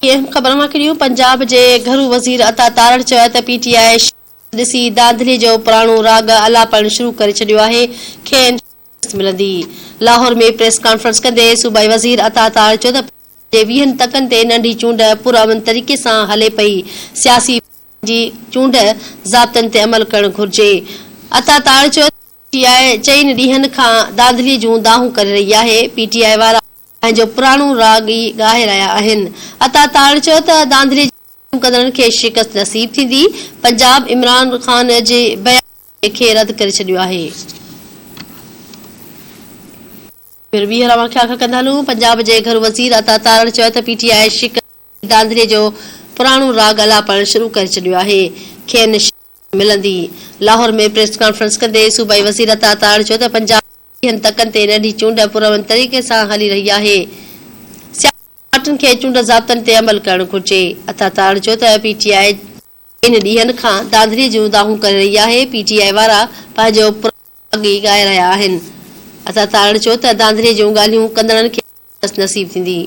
اهم خبر اوهان کي ڏيون، پنجاب جي گهرو وزير عطا تارڙ چيو آهي ته پي ٽي آء شڪست ڏسي ڌانڌلي جو پراڻو راڳ الاپڻ شروع ڪري ڇڏيو آهي، کين شڪست ملندي. لاهور ۾ پريس ڪانفرنس ڪندي صوبائي وزير عطا تارڙ چيو ته پنجاب جي ويهن تڪن تي ننڍي چونڊ پرامن طريقي سان هلي پئي، سياسي پارٽين جي چونڊ ضابطن تي عمل ڪرڻ گهرجي. عطا تارڙ چيو ته پي ٽي آء چئن ڏينهن کان ڌانڌلي جون دانهون ڪري رهي آهي، پي ٽي آء وارا پنهنجو پراڻو راڳ ئي ڳائي رهيا آهن. عطا تارڙ چيو ته ڌانڌلي جون دانهون ڪندڙن کي شڪست نصيب ٿيندي، پنجاب عمران خان جي بيان کي رد ڪري ڇڏيو آهي. ڀيرو ٻيهر اوهان کي آگاهه ڪندا هلون، پنجاب جي گهرو وزير عطا تارڙ چيو ته پي ٽي آء شڪست ڌانڌلي جو پراڻو راڳ الاپڻ شروع ڪري ڇڏيو آهي، کين شڪست ملندي. لاهور ۾ پريس ڪانفرنس ڪندي صوبائي وزير عطا تارڙ چيو ته پنجاب جي ويهن تڪن تي ننڍي چونڊ پرامن طريقي سان هلي رهي آهي، سياسي پارٽين کي چونڊ ضابطن تي عمل ڪرڻ گهرجي. عطا تارڙ چيو ته پي ٽي آء چئن ڏينهن کان ڌانڌلي جون دانهون ڪري رهي آهي، پي ٽي آء وارا پنهنجو پراڻو راڳ ئي ڳائي رهيا آهن. عطا تارڙ چيو ته ڌانڌلي جون ڳالهيون ڪندڙن کي شڪست نصيب ٿيندي.